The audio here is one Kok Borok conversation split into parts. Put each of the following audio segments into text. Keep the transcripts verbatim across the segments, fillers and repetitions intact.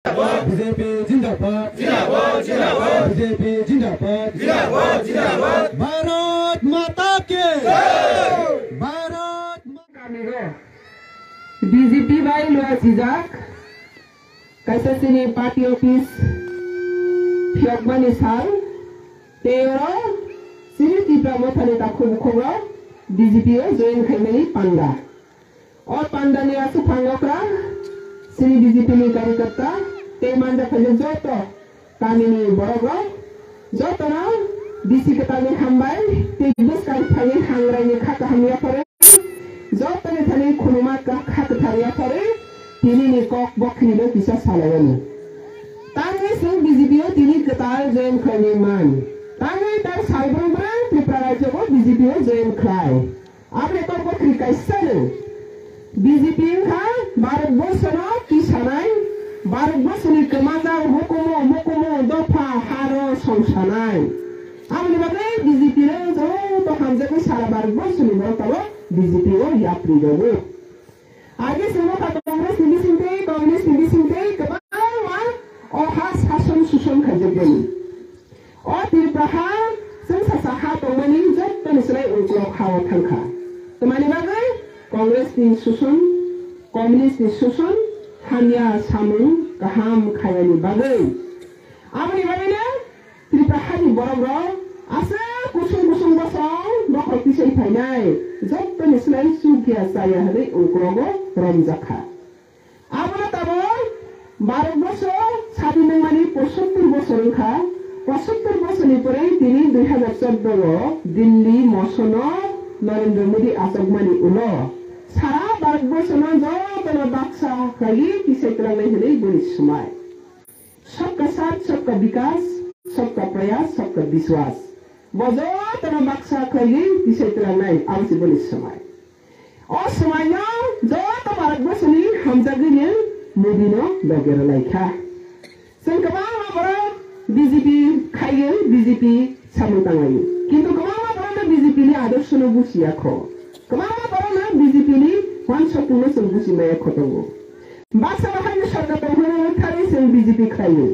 B J P zindabad. Zindabad, zindabad. B J P zindabad. Zindabad, zindabad. Bharat Mata ki. Jai. Bharat Ma- Kami go. B J P bai lua sijak. Kaisa chini party office phiyokmani sal. Tei oro chini Tipra Mothani takhuk bukhuk rok B J P o join khaimani panda. O pandani aswk phango kwrak, chini B J P ni karyakarta tei manja phaijak joto kamini borok rok, jotono bisi kwtalni hambai tei bwskang thangwi hangrai ni kha kaham yapharwi, jotoni thani khuluma kha kwthar yapharwi, tini ni kok bokhini no kisa salai ano. Tangwi chwng B J P o tini kwtal join khlaini man. Tangwi ta salbrung brang Tripura rajyo o B J P o join khlai. Aboni kok bokhri kaisa no. B J P wngkha Bharat borshono tisanai, Bharat borshoni kwmajak hukumu, mukumu, dopha, haro songsanai. Aboni bagwi B J P no joto hamjagwi sara Bharat borshoni borok tabok B J P o yapri rwgo. Age se mokha Congress ni bisingtwi, Congress ni bisingtwi kwbangma o ha sason suson khaijakmani. O Tripura ha chwngsacha ha tongmani jottoni slai uklok ha-o thangkha. Tamani bagwi Congress ni suson, Communist ni suson hamya samung kaham khayani bagwi. Aboni bagwino Tripura hani borok rok aswk kusung kusung bosong bokhorok tisai phainai jottoni slai chukya chaya hwnwi uklogo romjakha. Abono tabok Bharat borsho sadin wngmani pochattor bosor wngkha. Pochattor bosorni pore tini dui hazar chordo o Delhi mosono Narendra Modi achukmani ulo sara Bharat borshono jotono baksa khlaiwi tisai twlangnai hwnwi boni swmai. Sabka saath, sabka vikas, sabka prayas, sabka vishwas. Bo jotono baksa khlaiwi tisai twlangnai abo se boni swmai. O swmaino joto Bharat borsoni hamjagwini Modi no loge rwlaikha. Chwng kwbangma borok B J P khaiwi B J P samung tanglaio. Kintu kwbangma borokno B J P ni adorshono buchiyakho. Kwbangma borokno B J P ni uansukmungno chwng buchimaya kho tongo. Baksa bahai ni sorkar tong hwnwi thari chwng B J P khlaio.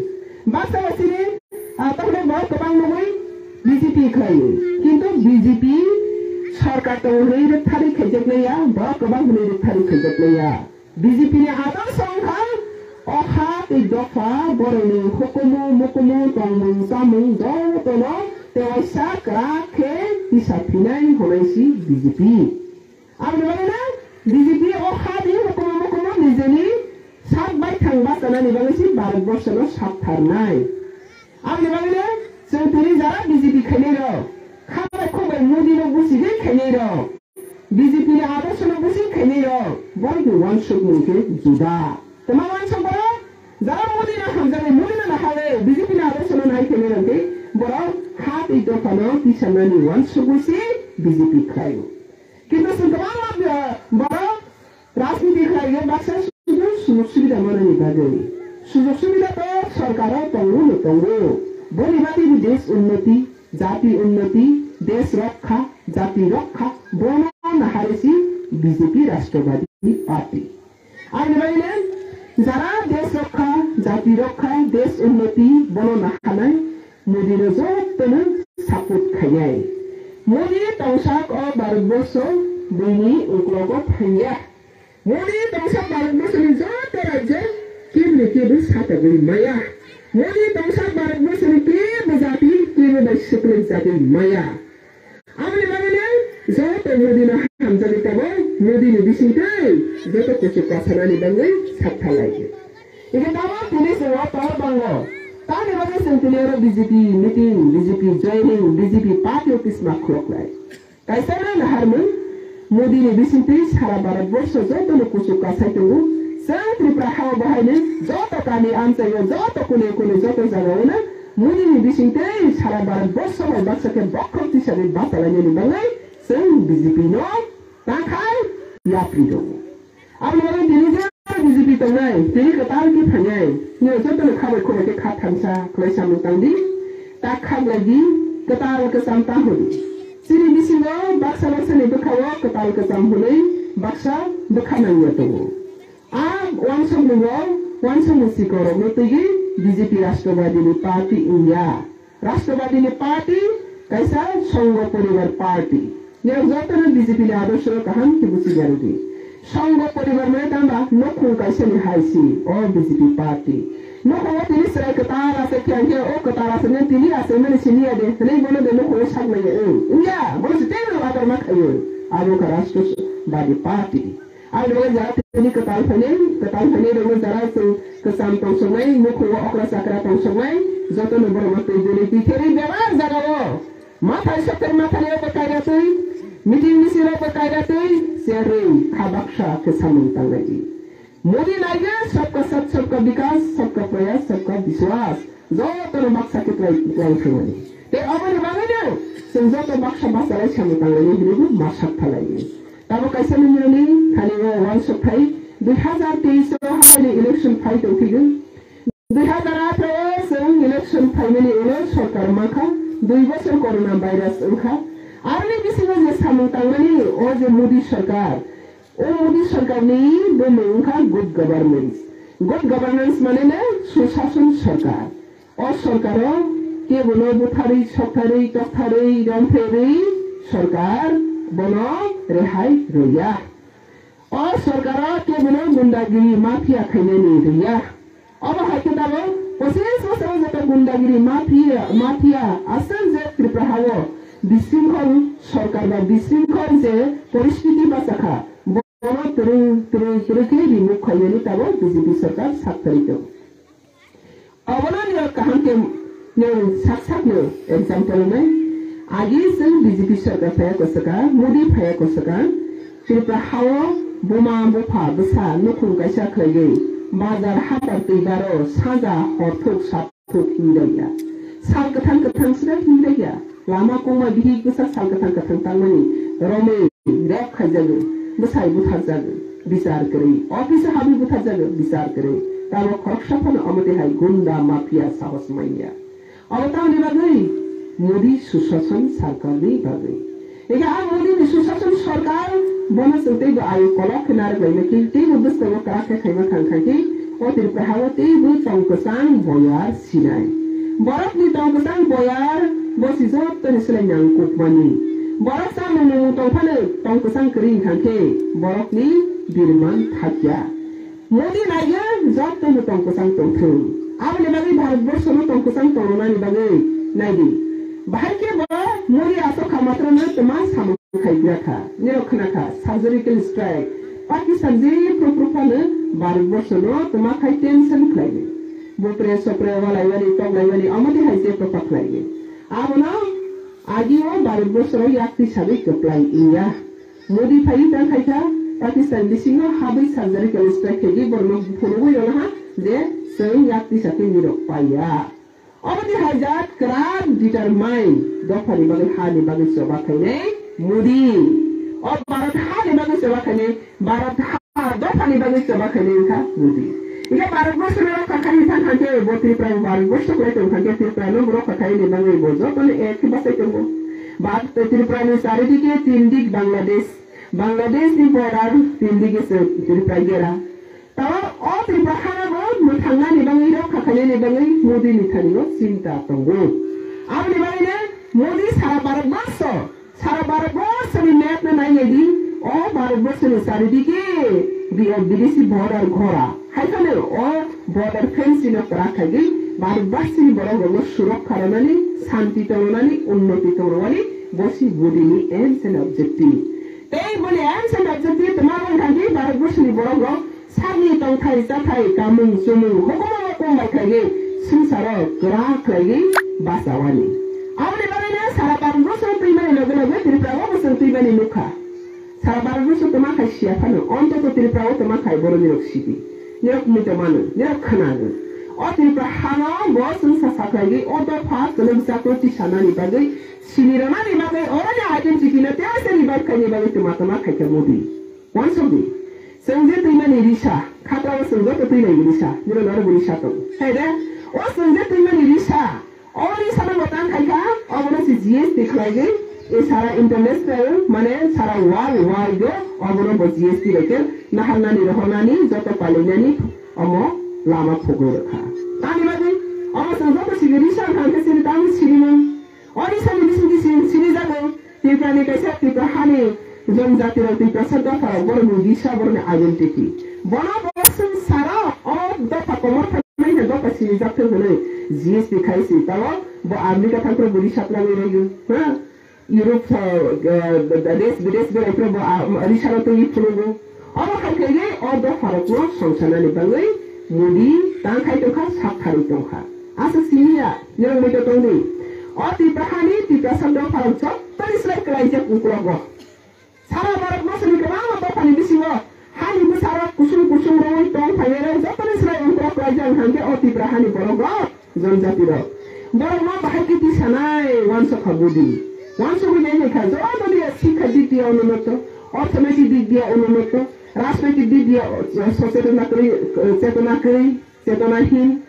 Baksa bahai ni, ah, tong hwnwi borok kwbang nugwi B J P khlaio. Kintu B J P sorkar tong hwnwi thari khaijaknai ya, borok kwbang hwnwi thari khaijaknai ya. B J P ni adang songkha o ha tei dopha borokni hukumu mukumu tongmung chamung jotono tewaisa kwrak khe tisa phinai hwnwi si B J P. Aboni bagwi no B J P o ha di hukumu mukumu nijeni sak bai thang bachanani bagwi si Bharat borshono sak tharnai. Aboni bagwi no chwng tini jara B J P khainai rok, kha bai khuk bai Modi no buchigwi khainai rok, B J P ni adorshono buchigwi khainai rok, borokni uansukmung khe juda. Tama uansuk borok, jara Modi no hamjaknai, Modi no naharwi, B J P ni adorshono nai khainai rok khe borok ha tei dophano tisanani uansugwi se B J P khlaio. Kintu chwng kwbangma, uh, borok rajniti khlaio baksa sudu sujog subida manani bagwi. Sujog subida to sorkaro tongo no tongo. Boni bagwi bo desh unnoti, jati unnoti, desh rokha, jati rokha, bono naharwi si B J P Rashtrabadi Party. Aboni bagwi no jara desh rokha, jati rokha, desh unnoti, bono naharnai Modi no jotono support khainai. Modi tongsak o Bharat borsho bini uklogo phaiya. Modi tongsak Bharat borsho ni joto rajyo kebini kebo satagwi maya. Modi tongsak Bharat borsho ni kebo jati kebo bai swkang jagwi maya. Aboni bagwi no joto Modi no hamjagwi tongo, Modi ni bisingtwi joto kuchuk kasanani bagwi sak thalai. Ike tamo tini chwng o tor bango. Tamni bagwi chwng tini oro B J P meeting, B J P joining, B J P party office ma khuloknai. Kaisa no naharmung, Modi ni bisingtwi sara Bharat borsho joto no kuchuk kasai tongo. Chwng Tripura hao bahai ni joto kami amchaio joto kune kune joto jaga o no Modi ni bisingtwi sara Bharat borsho bai baksa khe bokhok tisani bachalainani bagwi chwng B J P no takhai yapri tongo. Aboni bagwi tini je B J P tongnai, tini kwtal khe phainai, nini jotono kha bai khobor khe kha thansa khlai samung tang di, ta khak lai di, kwtal kwcham ta hwn di. Chini bisingo baksa baksani bwkhao kwtal kwcham hwnwi baksa bwkha nangya tongo. A uansukmungo uansukmung sikorokno twiwi B J P Rashtrabadini Party wngya. Rashtrabadini Party kaisa Songho Poribar Party. Nirok jotono B J P ni adorsho kaham khe buchi rwdi. Songho Poribar mane tamba nukhung kaisa ni hai si o B J P Party. Nukhugo tini chwrai kwtal aswk khe, hwnkhe o kwtal aswkno tini aswkmani siniya de hwnwi bono de nukhugo sak manya wng. Wngya, bono se teibo ador ma khaio. Abo wngkha Rashtrabadi Party. Aboni bagwi jara tini kwtal phainai, kwtal phainai rokno jara chwng kwcham tongsoknai, nukhugo okra chakra tongsoknai, jotono borokno twi duli twi kherwi bebak jagao. Mathai sokthai mathani rokbo kaida twi, meeting misil rokbo kaida twi, cherwi kha baksa khe samung tanglai di. Modi naikhe sabka sath, sabka vikas, sabka prayas, sabka vishwas. Jotono baksa khe twlai, twlai phaimani. Tei aboni bagwino chwng joto baksa bachalai samung tanglai hinwi bo ma sak phalai. Tamo kaisa nini thani o uansuk phai, dui hazar teis o haini election phai tongphigwi. Dui hazar atharo o chwng election phaimani ulo sorkar mankha, dui bosor corona virus wngkha. Aroni bisingo je samung tangmani o je Modi sorkar, o Modi sorkarni bumung wngkha good governance. Good governance mane le susason sorkar. O sorkaro kebono butharwi, soktharwi, toktharwi, romphrewi sorkar bono rehai rwya. O sorkaro kebono gundagiri mafia khainani rwya. Obo hai khe tabuk pochis bosoro joto gundagiri mafia, mafia aswk je Tripura hao bisringkhol sorkar ba bisringkhol je poristiti bachakha, bono twrwng twrwng twrwng khe remove khainani tabuk B J P sorkar sak kwrwi tongo. Obono nirok kaham khe nwng sak sakno example wngnai. Agi chwng B J P sorkar phaiya kwswkang, Modi phaiya kwswkang, Tripura hao buma bupha bwsa nukhung kaisa khlaiwi bazar habar twi baro saja hor thuk sat thuk hinwi rwya. Sal kwthang kwthang sida hinwi rwya. Lama kongma bihik bwsa sal kwthang kwthang tangmani romwi rep khaijago, bwsai butharjago, bichar kwrwi. Office o habwi butharjago, bichar kwrwi. Tabuk khoroksa phano omo twi hai gunda mafia sahos manya. Obo tamoni bagwi? Modi Sushashan sarkarni bagwi. Ega a Modi ni Sushashan sarkar bono chwng teibo ayu kolok khe narwk laina khe teibo bwskango kwrak khe khaima thang kha khe o Tripura hao teibo tong kwchang boyar sinai. Borokni tong kwchang boyar bo si jottoni slai nangkukmani. Borok chamung nungmung tong phano tong kwchang kwrwi wngkha khe borokni birman thakya. Modi naiya jottoni tong kwchang tongthung. Aboni bagwi Bharatborshono tong kwchang tongnani bagwi naidi. Bahai khe bo Modi aswk kha matrano twma samung khai gra kha. Nirok khna kha surgical strike. Pakistan jephru phru phano Bharatborshono twma khai tension khlaidi. Bupre sopre walaiwani toklaiwani omo twi hai jephru pakhlaidi. Abono agio Bharatborsho yakti sagwi kwplai wngya. Modi phaiwi tang khaikha, Pakistan bisingo habwi surgical strike khaidi borokno phunugwi rwna ha je chwng yak tisa khe nirok paiya. Omo twi hai jat kwrak determine dophani bagwi hani bagwi choba khainai Modi. O Bharat hani bagwi choba khainai, Bharat ha dophani bagwi choba khainai wngkha Modi. Hingkhe Bharat borshono rokha khai thang kha khe bo Tripura bo Bharat borsho kwlai tong kha khe Tripura no bo rokha khaini bagwi bo jotono ek khe bachai tongo. Bharat Tripura ni charidike tin dik Bangladesh. Bangladesh ni border tindigi se Tripura gera. Tao o Tripura hana bo mwthangnani bagwi rokha khainani bagwi Modi ni thani no chinta tongo. Aboni bagwi no Modi sara Bharat borsho, sara Bharat borsho ni map no nai nai di, o Bharat borsho ni charidike bi-, bidesi border ghora. Hai phano o border fence no kwrak khaigwi Bharatbasini borok rokno surokha rwnani, santi tongnani, unnoti tongnani bosi Modi ni aims and objective. Tei boni aims and objective twma wng kha khe Bharatbasini borok rok sakni tongthai chathai kamung chumung hukumu no kongbai khaigwi swngcharo kwrak khlaigwi bachawani. Aboni bagwi no sara Bharatbasini twimani loge loge Tripura o bo chwng twimani nukha. Sara Bharatborsho toma khai siya phano, ontoto Tripura o toma khai borok nirok sidi. Nirok mui toma no, nirok khwna no. O Tripura hano bo chwngsa sakhlaigwi o dopha kwlwng chaklo tisanani bagwi, sini rwnani bagwi, oroni identity no tei se revive khaini bagwi toma toma khaikha Modi. Wansokdi. Chwng je twimani risa, khatrao chwng joto twinai risa, nirok naro bo risa tong. Hai de, o chwng je twimani risa, Ori sana bo tang khai kha, obono si G S T khlai gwi, e sara international, mane sara world wide o, obono bo G S T bai khe naharnani rohornani joto palainani omo lama phugwi rwkha. Tamni bagwi omo chwng joto sigi risa wngkha hwnkhe chini tamni sinimung. O risani bisingtwi chwng sinijago Tiprani kaisa Tipra hani jonjatirok Tiprasa dopharok borokni risa borokni identity. Bono bo chwng sara o dopha komor thangmani hwnwi dopha sinijak thung hwnwi G S T khai si tao bo America thangphuru bo risa twlangwi rwgwi. Ha? Europe, eh, eh, desh bidesh berai phuru bo, ah, risaro twi phunukgo. Omo hai khe o dopharokno songsanani bagwi Modi tang khai tongkha, sak kharwi tongkha. Aswk simi ya, nwng muitu tongdi. O Tipra hani Tiprasa dopharok jottoni slai kwlaijak uklogo. Sara Bharat borsoni kwbangma dophani bisingo hani bwsarok kusung kusung rwui tong phainai rok jottoni slai uklogo kwlaijak hwnkhe o Tipra hani borok rok. Jonjati rok. Borok ma bahai khe tisanai wansok kha budi. Wansok ni nai kha joto dia sikha dik dia ununoto, orthonoitik dik dia ununoto, rajnoitik dik dia, eh, sochetona kwrwi, eh, chetona kwrwi, chetona hin.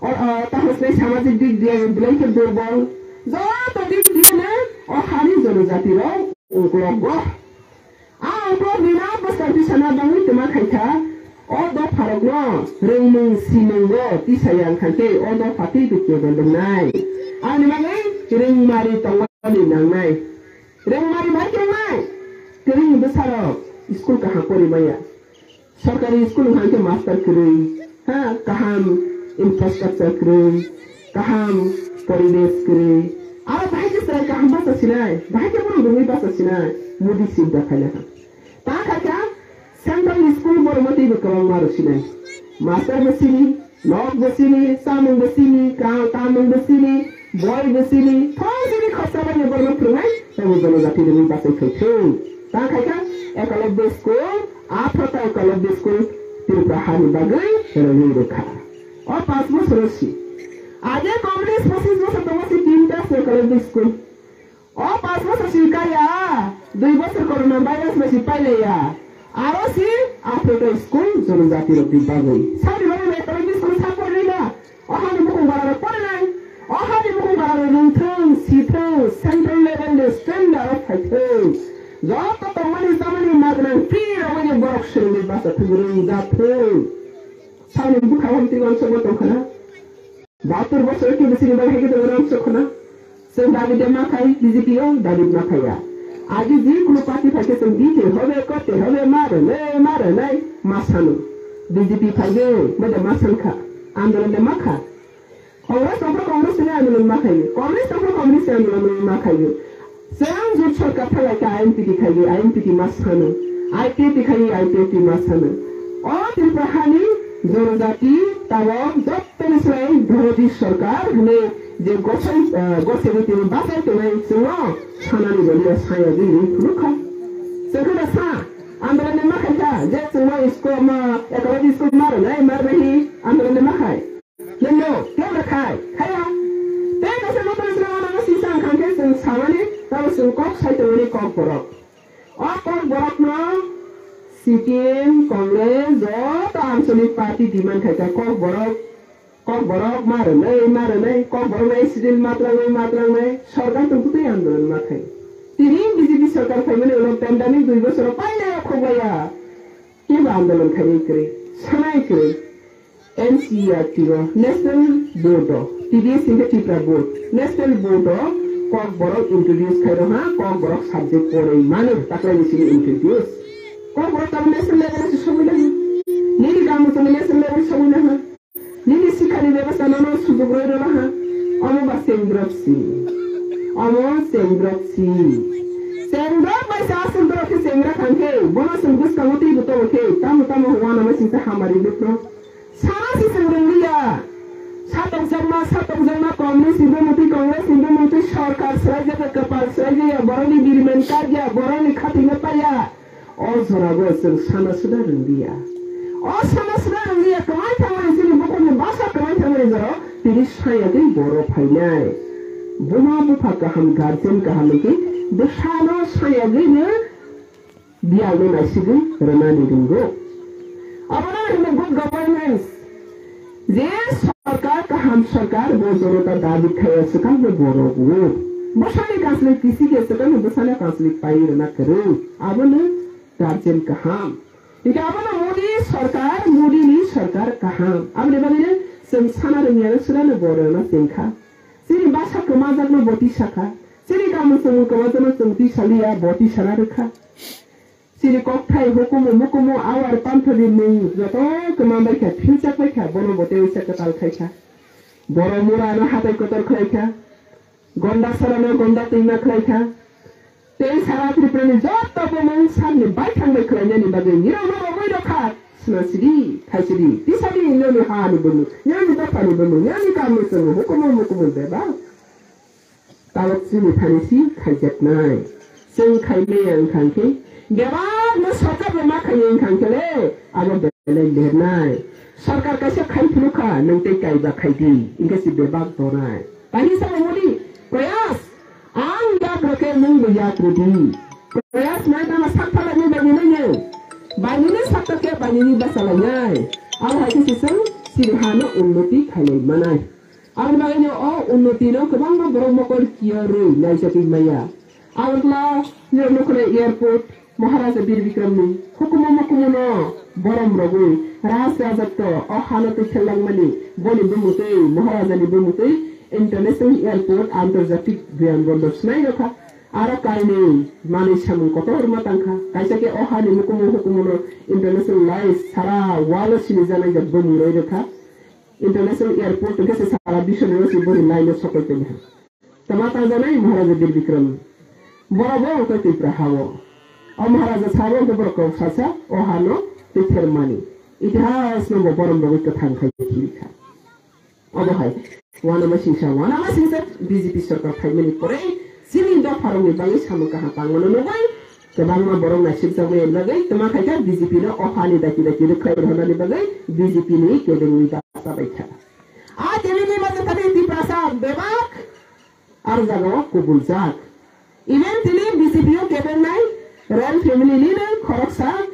O, o, tahosnai samajik dik dia belai khe durbol. Joto dik dia no o hani jonojati rok uklogo. A uklok ni na bwskang tisana bangwi twma khaikha, o dopharokno rwngmung simungo tisaya wngkha khe o dopha tei twi kebo lwngnai. Ani bagwi rwngmari tongmani nangnai. Rwngmari bai khe wngnai? Kwrwini bwsarok school kaham pori maya. Sorkari school wngkha khe master kwrwi, ha, kaham infrastructure kwrwi, kaham poribesh kwrwi. Aro bahai khe chwrai kaham basa sinai, bahai khe borok rwngwi basa sinai, Modi sinta khaina kha. Ta kha kha, central school borok ma teibo kwbangma rw sinai. Master bo sini, nok bo sini, chamung bo sini, ka-, kamung bo sini, boi bo sini, thong sini khorsa bai borok no phwrwngnai, teibo jonojati rwngwi bachai khai thung. Ta kha kha, Ekalobya school, Aphata Ekalobya school Tripura hani bagwi rwngwi rwkha. O panch bosor si. Age communist pochis bosor tongo si tinta se Ekalobya school. O panch bosor si kaya, dui bosor corona virus bai si pailaiya. Aro si Aphata school jonojati rok ni bagwi. Sani bagwi Ekalobya school sa porli na. O hani bukung bara rok porinai. O hani bukung bara rok rwngthung, sithung, central level ni standard o phaithung. Joto tongmani chamani magwnang free rogwi borok swrwngwi bacha thung rwngjathung. Sani bwkha hamtwi uansukma tongkhana. Bahatur bosor khe bisini bai hai khe tongo uansukkhana. Chwng David de ma khai, B J P o David ma khaiya. Agi ji kunu party phai khe chwng bini hobe kote hobe ma rwnai, ma rwnai, ma sanu. B J P phai khe, bede ma sankha. Andolon de ma kha. Congress tongphuru Congress ni andolon ma khai. Congress tongphuru Congress ni andolon ma khai. Chwng jut sorkar thalai khe I N P T khai, I N P T ma sanu. I P F T khai, I P F T ma sanu. O Tripura hani jonojati tabok jot Tei swrai Bharati Sarkar hwnwi je gosai, eh, gosai tini bachai tongnai chwngno sanani bwlwi saya gwi ri phunukha. Chwng khe sa, andolon ni ma khaikha, je chwngno school ma, ecology school ma rwnai, ma rwnai hi andolon ni ma khai. Nino, kebo rwkhai, khaya. Tei kaisa nokni swnamano sisa wngkha khe chwng samani, tamo chwng kok sai tongmani kok borok. O kok borokno C P M, Congress, joto anchalik party demand khaikha, kok borok, kok borok ma rwnai, ma rwnai, kok borok accident ma twlangnai, ma twlangnai, sorkar tongkutwi andolon ma khai. Tini B J P sorkar phaimani ulo pandemic dui bosoro pailaya khoklaiya. Kebo andolon khainai kwrwi, sanai kwrwi. N C E R T o, National Board o, T D S hinkhe Tripura Board, National Board o kok borok introduce khai rwha, kok borok subject porwi mano, taklai ni simi introduce. Kok borok tamo national level o se sogwi naha. Nini gamo tongwi national level sogwi naha. Nini sikhani bebasta nono sujug rwi rwna ha. Omo ba chengrok si. Omo chengrok si. Chengrok bai se aswk borok khe chengra thang khe, bono chwng bwskango teibo tongo khe, tamo tamo hwnwi uanama singsa hamari nukno. Sana se chwng rwngliya. Satokjakma, satokjakma Congress ni bo mantwi, Congress ni bo mantwi sorkar swlaijak, kwpal swlaijak, borokni biriman kajak, borokni khatina paiya. O jorago chwng sana suda rwngliya. O sana suda rwngliya, kwmai thangmani chini bukhukni bwsa kwmai thangmani jorao tini sayagwi boro phainai. Buma bupha kaham, guardian kaham hwnkhe bwsano sayagwino biyalno naisigwi rwnani ringo. Abono hwnwi good governance. Je sorkar, kaham sorkar, bo jonota dabi khaiya swkang bo borok o. Bwsani kanslwi kisi khe swkang bo bwsano kanslwi pai rwna kwrwng. Abono guardian kaham. Hingke abono Modi sorkar, Modi ni sarkar kaham. Aboni bagwino chwng sana rwngya no swnano bo rwna chengkha. Chini basa kwmajakno bo tisakha. Chini kamu chwng kwmajakno chwng tisaliya bo tisana rwkha. Chini kokthai hukumu mukumu awar panthani mung joto kwma baikha, philchak baikha, bono bo tei uisa kwtal khaikha. Borok murano hatai kotor khlaikha. Gonda sarano gonda twima khlaikha. Tei sara Tripurani joto bumung sakni baithang bai khlainani bagwi nirokno romwi rokha. Sna sidi, thai sidi, tisadi, nirokni hani bumung, nirokni dophani bumung, nirokni kamni chwng hukumu mukumu bebak. Tabuk chini thani si khaijaknai. Chwng khaimaya wngkha khe, bebakno sorkar bai ma khaimaya wngkha khe le, abo belai lernai. Sorkar kaisa khai phunukha, nwng tei kaiba khai di, wngkhe si bebak tonai. Tani sabo modi, koyas, ang yak rokhe nwng bo yak rwdi. Koyas nai tama sak phalai ni bagwi nai nai. Bainini sakta khe bainini bachalainai. Abo hai khe se chwng chini hano unnoti khailai manai. Aboni bagwino o unnotino kwbangma borok mokol kiya rwi naisagwi maya. Agartala nirok nukhnai airport, Maharaja Bir Bikramni hukumu mukumuno borom rogwi Raj Rajotto o hano twi khel langmani boni bumung twi Maharajani bumung twi International Airport, Antarjatik Bimanbondor swnai rokha. Aro kainwi manwi samung kotorma tangkha. Kaisa khe o hani mukumu hukumuno international lai sara walo sinijaknai jak bumung rwi rwkha. International Airport hwnkhe se sara biswni se boni line o sokoi tongha. Tama tajanai Maharaja Bir Bikram. Borok bo wngkha Tipra hao. O Maharaja sabo wngkha borok kok sasa o hano twi thermani. Itihas no bo borom rogwi kwthang khai khirikha. Obo hai. Wana masingsa, wana masingsa B J P sorkar phaimani pore chini dopharokni bagwi samung kaham tangmano nugwi. Kwbangma borok naisik jakmani bagwi twma khaikha B J P no o hani daki daki rwkhlai rwnani bagwi B J P ni kebengwi basa baikha. A kebengwi basa thani Tiprasa bebak ar jagao kubuljak. Even tini B J P o kebengnai Rel family ni no khoroksa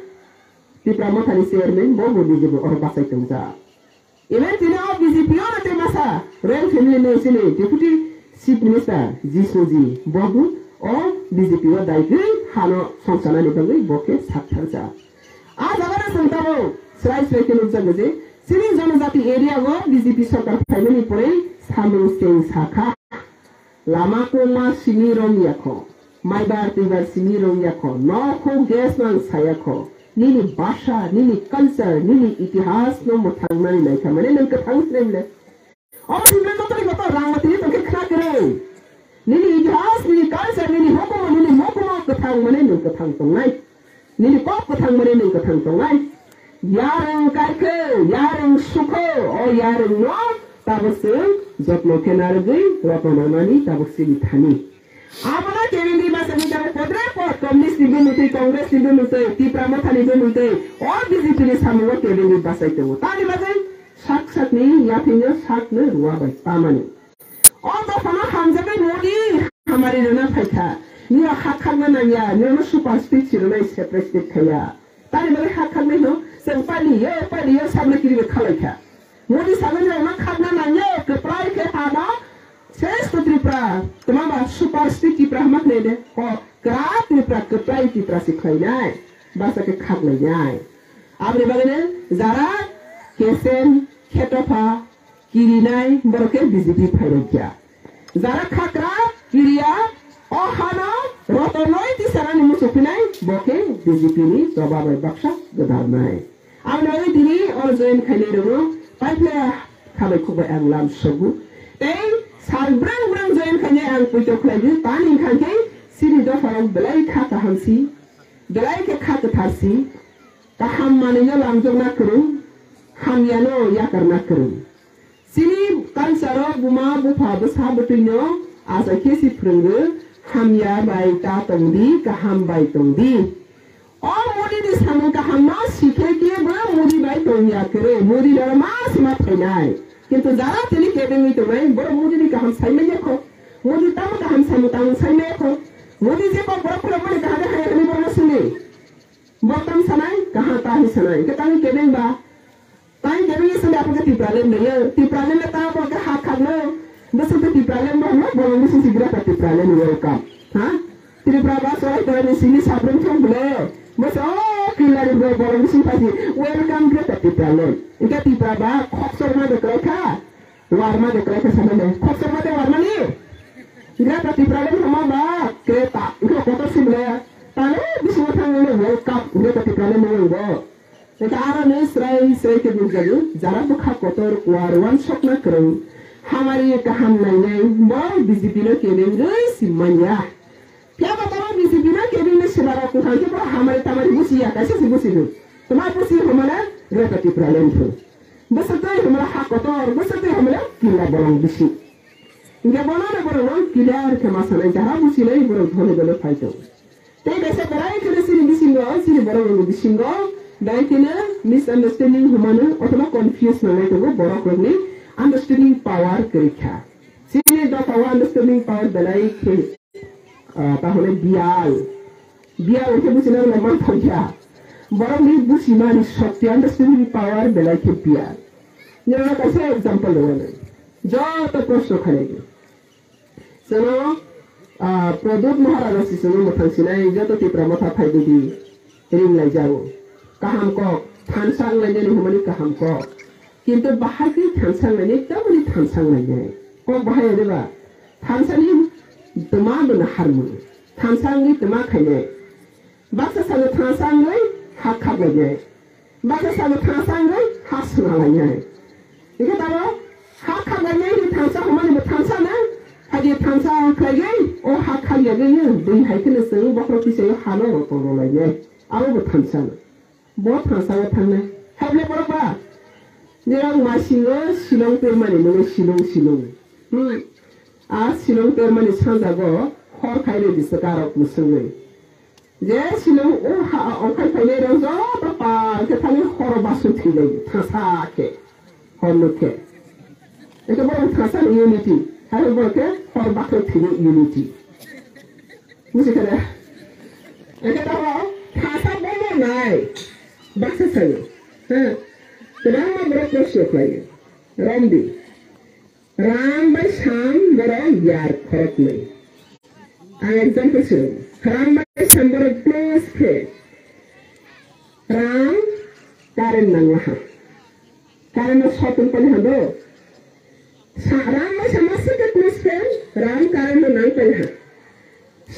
Tipra Mothani chairman bo bo B J P oro bachai tongjak. Even tini o B J P o na tei masa Rel family ni sini Deputy Chief Minister Jisnu ji bo bo o B J P o daigwi hano songsanani bagwi bo khe saktharjak. A jaga no chwng tabuk srai srai khe nukjago je chini jonojati area o B J P sorkar phaimani pore samung cheng sakha. Lama kongma simi rong yakho, maibar twibar simi rong yakho, nokho gas nang sayakho, nini basa, nini culture, nini itihas no mwthangnani naikha mane nwng kwthang slemle. Omo simi joto ni joto rang mati tongkhe khna kwrwi. Nini itihas, nini culture, nini hukumu, nini mukumu kwthang mane nwng kwthang tongnai. Nini kok kwthang mani nwng kwthang tongnai. Yarwng kaikhe, yarwng sukho, o yarwngno tabuk chwng jotno khe narwgwi rotno nanani tabuk chini thani. Abono kebengwi bachani tabuk podre pod Communist ni bumungtwi, Congress ni bumungtwi, Tipra Motha ni bumungtwi, o B J P ni samungo kebengwi bachai tongo. Tamni bagwi sak sakni yaphingno sakno rwya bai tamani. O dophano hamjaknai Modi hamari rwna phaikha. Nino hak khakna nangya, nino super state si rwnai separate state khaiya. Tani bagwi hak khaknai no, chwng pali yo, pali yo sabna kiri bai khalaikha. Modi sagwi rokno khakna nangya, kwplai khe hano, sresh to Tripura, twma ba super state Tripura hama khnai de, o kwrak Tripura, kwplai Tripura si khlainai, basa khe khaklainai. Aboni bagwino jara kesem, khetopha, kirinai borok khe B J P phairokya. Jara khakra kiriya o hano rotonoi tisarani muchuk phinai bo khe B J P ni choba bai baksa gwdalnai. Ang nai tini oro join khainai rwno paiphlaya khabai khukbai ang lam sogo. Tei sal brang brang join khainai ang puito khlaiwi tani khankhe chini dopharok belai kha kaham si, belai khe kha kwthar si, kaham manwino lamjokna kwrwng, hamyano yakarna kwrwng. Chini culture-o buma bupha bwsa bwtwino achai khe si phwrwngo, hamya bai ta tongdi, kaham bai tongdi. O Modi ni samung kaham no sikhe kebo Modi bai tongya kwrwi, Modi no ma sima phainai. Kintu jara tini kebengwi tongnai, borok Modi ni kaham saimanya kho. Modi tamo kaham samung tamo saimanya kho. Modi je kok borok phwrwngmani kaham de hai hwnwi borok no sini. Bo tamo sanai, kaham ta hi sanai. Ke tamo kebeng ba. Tai kebeng sini apa ke Tipraland de ye. Tipraland le ta apa ke hak hak no. Bese ke Tipraland no, no, borok ni sisi gira ka Tipraland welcome. Ha? Tripura ba sorai sorai ni sini sabrung thong bole. Bese, oh, Pillar ni borok bising phaidi, "Welcome Greater Tipraland." Hingke Tipra ba khokchorma de kwlai kha, warma de kwlai kha sanai le. Khokchorma de warma ni? Greater Tipraland hama ba Kreta. Hingke kotor sim le. Tale bisingo thang le welcome Greater Tipraland ni bo. Hingke aro ni srai srai ke bujaju. Jara bwkha kotor kuar wansokna kwrwng. Hamari kaham nainai. Bo B J P no kebengwi sim manya. Phiya bo tamo B J P no kebengwi sima rok kwthang khe bo hamari tamari busi ya, kaisa se busi du. Tama busi hamala Greater Tipraland phu. Bwswk twi hamala ha kotor, bwswk twi hamala kila bolong bisi. Hingke bono no borok no clear khe ma sanai, jara busi nai borok dhole dhole phai tongo. Tei kaisa berai kheno chini bisingo, chini borok rokni bisingo, dai kheno misunderstanding humano, othoba confuse nangnai tongo borok rokni understanding power kwrwi kha. Chini dopha o understanding power belai khe, ah, tahole biyal. Biyal khe buchina gwnang man thangkha. Borokni buchimani shokti understanding power belai khe biyal. Nini kaisa example rwmani. Joto proshno khainai. Chwngno, ah, Pradyut Maharaja se chwngno mwthang sinai joto Tipra Motha phai di di ring lai jago. Kaham kok, thansa wng lai nani hwnmani kaham kok. Kintu bahai khe thansa wng lai nai, tamoni thansa wng lai nai. Kok bahai ya de ba? Thansa ni twma bo nahar mung. Thansa wngwi twma khainai. Baksa salo thansa wngwi hak khak lai nai. Baksa salo thansa wngwi ha swnalainai. Hingke tamo ha khaglainai ni thansa humani bo thansa na, hadi thansa khlaigwi o ha khagyagwi dui hai kheno chwng bokhorok tisaio hano rotong rolainai. Abo bo thansa na. Bo thansa o thangnai. Haible borok ba? Nirok masingo silong permani nungwi silong silong. Hmm. A silong permani sanjago hor khairwi bisi karok mwswngwi. Je silong o ha, okhai phainai rok joto pal khe thangwi horo basu thwilai thansa khe, hor nuk khe. Eke borok thansa ni unity, hai borok khe hor bakhe thwini unity. Buji khe na? Eke tamo thansa bomo nai, baksa sayo. Ha, kwbangma borok proshno khlaio. Romdi. Ram bai Sam borok yar khoroknwi. Ang example se rw. Ram bai Sam borok close khe. Ram current nangma ha. Current no short wng pali ha do. Sa-, Ram bai Sam aswk khe close khe, Ram current no nang pali ha.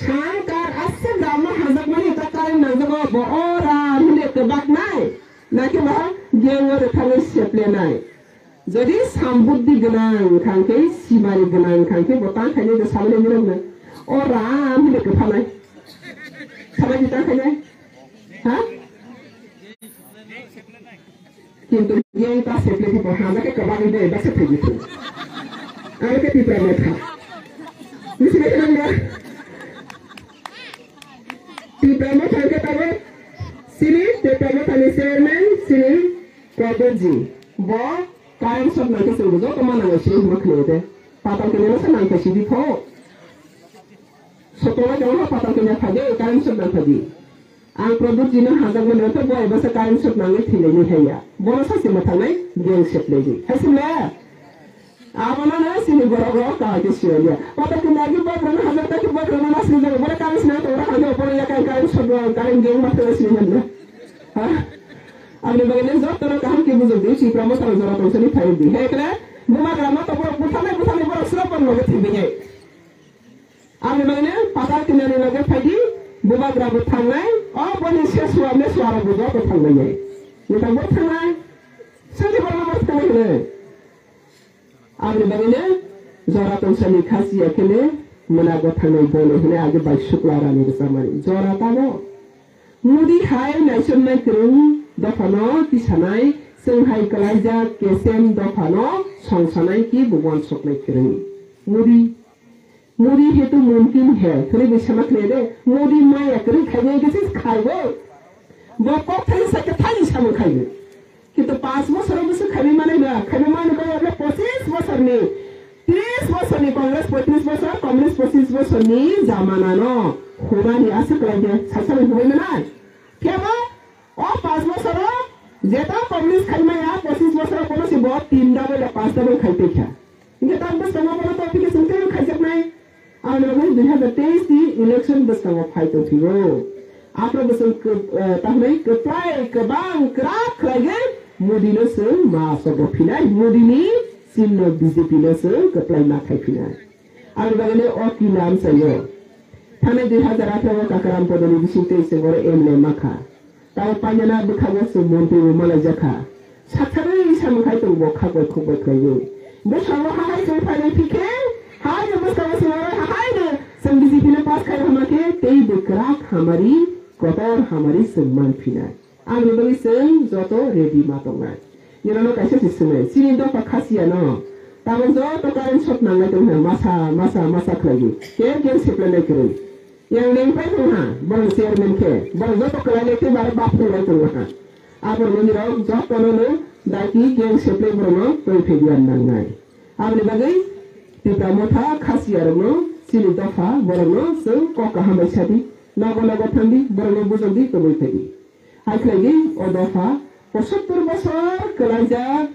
Sam kar aswk Ram no hajakmani ta current nangjago bo o Ram hwnwi kwbaknai. Nakhe bo gengo rwthagwi seplenai. Jodi sam buddhi gwnang wngkha hwnkhe, simari gwnang wngkha hwnkhe, bo tang khainai de samani nirok no. O Ram hwnwi kwphanai. Samani tang khainai? Ha? Kintu yang ta seple di boha, hake kabang de, basa thegi tu. Aro ke Tipra Motha. Misi beke nang ba? Tipra Motha ke tabo, sini, Tipra Motha ni chairman, sini, Pradyut ji. Bo, current short nangkhe chwng bo joto ma nango sini hwnba khwlaiyo de. Patal kanya no sa nangkhe sidi pho. Sotoma khe wngkha patal kanya phai de, current short nangkha di. Ang Pradyut ji no hajak mani wngkha bo eba sa current short nangwi thwilaini haiya. Bono sa se mwthangnai, gang seplaidi. Hai se maya? Abono no sini borok rok kahai khe siyaliya. Patal kanya agi bok rok no hajak ta khe bok rok no sini jago. Bora current short nang tongo, hajak bora ya current short nang, current gang ma thangna sini hwnna. Ha? Aboni bagwi nang jotono kaham khe bujok di, Tipra Motha rok jora tongsa ni phai di. He khle, bubagra no to borok butharnai, butharnai borok srapor loge thwibi he. Aboni bagwi nang patal kanya ni loge phai di, bubagra bo thangnai, o boni se suwa me suwa rok bo joto thangnai ye. Nita bo thangnai, sadi borok no bo thangnai hwnwi. Aboni bagwino jora tongsa ni khasiya kheno mwnago thangnai bolo hwnwi age bai sukla rani rwchapmani. Jora tamo? Modi hai naisomnai kwrwng dophano tisanai, chwng hai kwlaijak kesem dophano songsanai ki bo uansuknai kwrwng. Modi, Modi he to mumkin hai, hwnwi bai sama khlai de. Modi maya kwrwng khainai khe se khaibo. Bo kok thani sa khe thani samung khaibo. Kintu panch bosor bwswk khaiwi manai ba, khaiwi mani kok abo pochis bosorni, tris bosorni Congress, poitris bosor, Communist pochis bosorni jamanano hwnani aswk kwlai khe sasani hubai manai. Phiya bo o panch bosoro jeta Communist khai maya, pochis bosoro bono se bo tin double da panch double khai tei kha. Hingke tam bwskango bono to application tei khaijaknai. Ang nangwi dui hazar teis ni election bwskango phai tongphio. Aphro bo chwng kw-, eh, tahwnwi kwplai kwbang kwrak khlaiwi Modi no chwng ma asok rw phinai, Modi ni chinno B J P no chwng kwplai ma khai phinai. Aboni bagwi no o kila amchaio. Thanai dui hazar atharo o Kakaram Podoni bisingtwi chwng oro M L A ma kha. Tamo painana bwkhago chwng montri bo malaijakha. Satharwi samung khai tongo bo khakbai khukbai khlaiwi. Bwskango hahai chwng phainai phikhe, hai no bwskango chwng oro hahai no chwng B J P no pass khai rwma khe tei bwkrak hamari, kotor hamari chwng man phinai. Aboni bagwi chwng joto ready ma tongnai. Nirano kaisa se swngnai, chini dopha khasiya no. Tamo joto current short nangnai tongkha masa, masa, masa khlaiwi. Kem kem seplanai kwrwi. Yang lengpai tong ha, borok chairman khe, borok joto kwlai le tei borok bap phunglai tong ha. Aborok nini rok joto no no daiti gang seplai borok no twi phai diyan nangnai. Aboni bagwi Tipra Motha khasiya rok no chini dopha borok no chwng kok kaham bai sadi, nogo nogo thangdi, borok no bujokdi, kwbwi phaidi. Hai khlai di o dopha posottor bosor kwlaijak.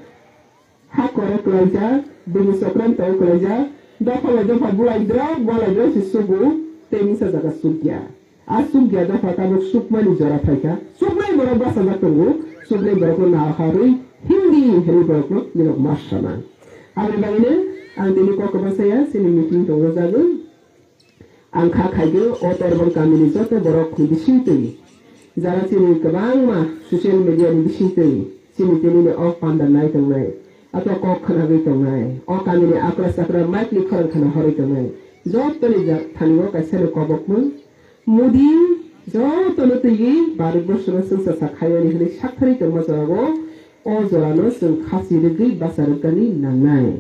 Hakoro kwlaijak, bini chokranto kwlaijak, dopha bai dopha bulai drok, bulai drok se sugo, tei misa jaga sukya. A sukya dopha tabuk sukmani jora phaikha, suknai borok bachajak tongo, suknai borokno naharwi Hindi hinwi borokno nirok ma sana. Aboni bagwino ang tini kok kwbangsa ya, chini meeting tongo jago. Ang kha khaigwi o Torbang kamini joto borok ni bisingtwi, jara chini kwbangma social media ni bisingtwi chini tini ni o panda nai tongnai, ato kok khnagwi tongnai, o kamini akra chakra mic ni khorang khna horwi tongnai, joto ni ja-, thani o kaisa ni kobokmung Modi joto no twiwi Bharat borsho no chwngsa sa khaiyani hwnwi sakthari tongma jorao o jora no chwng khasi rwgwi bacha rwkani nangnai.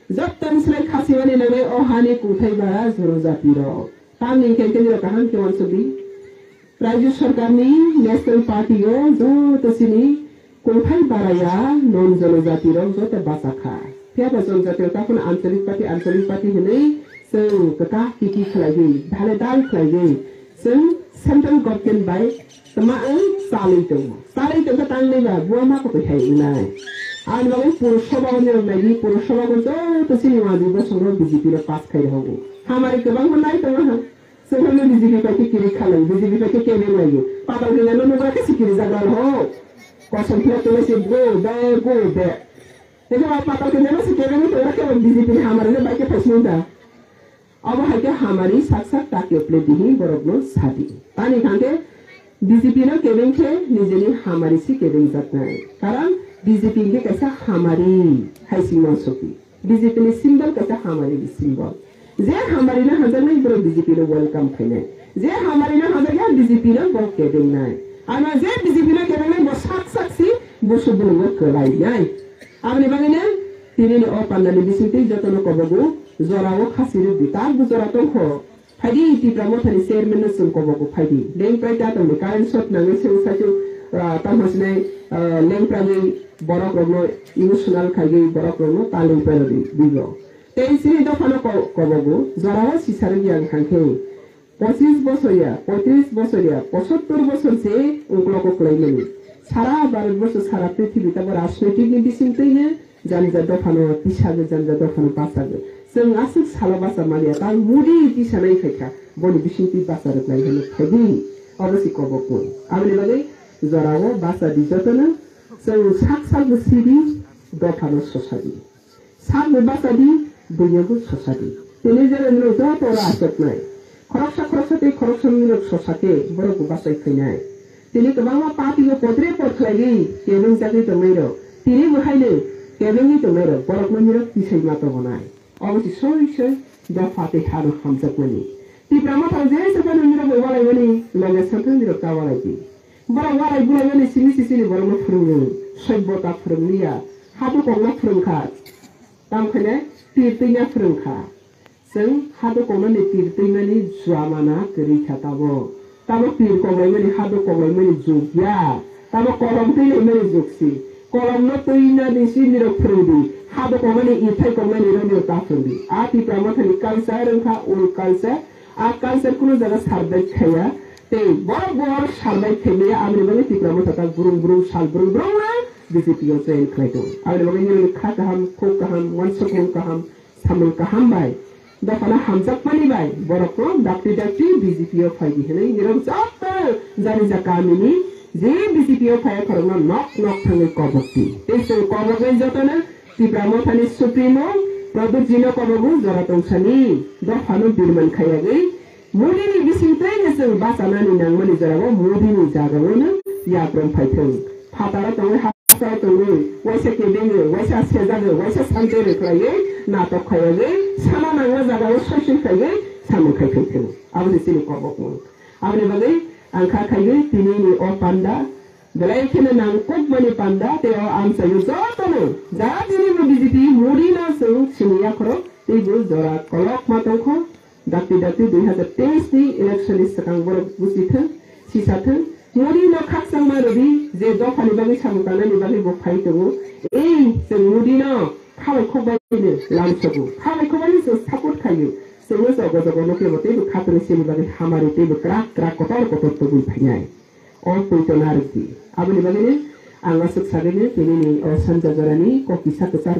Jotoni slai khasiwani nangnai o hani kungthai bara jono jati rok. Tamni hinkhe khe nirok kaham khe uansukdi. Rajya sarkarni National Party o joto chini kungthai baraya non jono jati rok joto bachakha. Phiya ba jono jati rok takhwno ancholik party, ancholik party hinwi chwng kwtak kiki khlaiwi, dhale dhal khlaiwi chwng central government bai Tama ang salai tongo. Salai tongkha tangnai ba, buama kotoi hai wngnai. Ani bagwi Purushoba o nirok nai di, Purushoba o joto chini wadi bosong rok B J P rok pass khai rok. Hamari kwbangma nai tongo ha. Sengkha no B J P pai khe kirik khalai, B J P pai khe kebeng lai. Patal khe no nugra khe sikiri jagra ho. Kosom philak tongmai se go, be, go, be. Tei khe patal khe no se kebeng tongo khe B J P ni hamari no bai khe phaising da. Obo hai khe hamari sak sak takyo plate di hwnwi borokno sadi. Tani hwnkhe B J P no kebeng khe nijeni hamari se kebeng jaknai. Karon B J P hwnkhe kaisa hamari hai singmo soki. B J P ni symbol kaisa hamari ni symbol. Je hamari no hamjaknai borok B J P no welcome khainai. Je hamari no hamjakya B J P no bo kebengnai. Ano je B J P no kebengnai bo sak sak si busu bulungo kwlainai. Aboni bagwino tini ni o pandani bisingtwi jotono kobogo. Jorao khasi rwdi, tabuk jora tongkho. Phaidi Tipra Mothani chairman no chwng kobogo phaidi. Lengprai ta tongdi, current short nangwi chwng saichung, ah, tamo sinai, ah, lengpragwi borok rokno emotional khaiwi borok rokno ta lengprai rwdi, bibo. Tei chini dophano ko-, kobogo, jorao sisarwk yang hangkhe. Pochis bosor ya, poitris bosor ya, posottor bosor se ungklogo kwlaimani. Sara Bharat borsho, sara prithibi tabo rajnoitik ni bisingtwino Jani ja dophano tisagwi, jani ja dophano bachagwi. Chwng aswk salo bacha manya, tang Modi tisanai phaikha, boni bisingtwi bacha rwknai hwnwi phaidi, obo se kobokmung. Aboni bagwi jorao bacha di jotono, chwng sak sakbo sidi, dophano sosadi. Sakbo bacha di, buinobo sosadi. Tini jera nino joto oro achuknai. Khoroksa khoroksa tei khoroksa nino sosa khe borokbo bachai phainai. Tini kwbangma party-o potre pot khlaiwi kebeng jagwi tongnairok, tini bo haino kebengwi tongnairok, borokno nirok tisai ma tobonai. Obo se soi soi dopha tei hano hamjakmani. Tipra Motha je se phano nirok bai walaimani, loge samphang nirok ta walai di. Borok walai bulaimani simi sisini borokno phwrwngo, soibota phwrwngliya, habu kokno phwrwngkha, tamo khainai tir twina phwrwngkha. Chwng hadukoknani tir twimani jwamana kwrwi kha tabo. Tamo tir koklaimani haduk koklaimani jug ya. Tamo kolom twilaimani jug si. Kolomno twinani si nirok phwrwngdi. Hadukoknani ithai koknani romio ta phwrwngdi. A Tipra Mothani culture wngkha old culture. A culture kunu jaga survive khaiya. Tei borok bo oro survive khaimaya, aboni bagwi Tipra Motha ta brung brung sal brung brung no B J P o join khlai tongo. Aboni bagwi nini kha kaham, khuk kaham, uansukmung kaham, samung kaham bai, dophano hamjakmani bai, borokno dakti dakti B J P o phaidi hwnwi nirok joto Jani ja kamini je B J P o phai khorokno nok nok thangwi kobok di. Tei chwng koboknai jotono Tipra Mothani Supremo Pradyut Jino kobogo jora tongsani dophano birman khayagwi Modi ni bising twi no chwng bachanani nangmani jorao Modi ni jagao no yaprom phaithwng. Phataro tongwi hasteo tongwi waisa kebengwi, waisa sejagwi, waisa sanjagwi khlaiwi natok khayagwi sama nangma jagao sosoi khaiwi samung khai phaithwng. Aboni chini kobokmung. Aboni bagwi ang kha khaigwi tini ni o panda belai kheno nangkukmani panda tei o amchaio jotono jatini bo B J P Modi no chwng sini yakhoro teibo jora kolokma tongkho. Dakti dakti dui hazar teis ni election ni swkang borok buchi thwng, sisa thwng. Modi no khakchangma rwdi je dophani bagwi samung tangnani bagwi bo phai tongo. Ei chwng Modi no khabai khokbai no lamsogo, khabai khokbai no chwng support khaio. Chwngno jogo jogo nukle bo teibo khatungni sini bagwi hamari teibo kwrak kwrak kotor kotor tubui phainai. O poito narwkdi. Aboni bagwino ang aswk sagwino tinini o sanja jorani kok kisa kwchar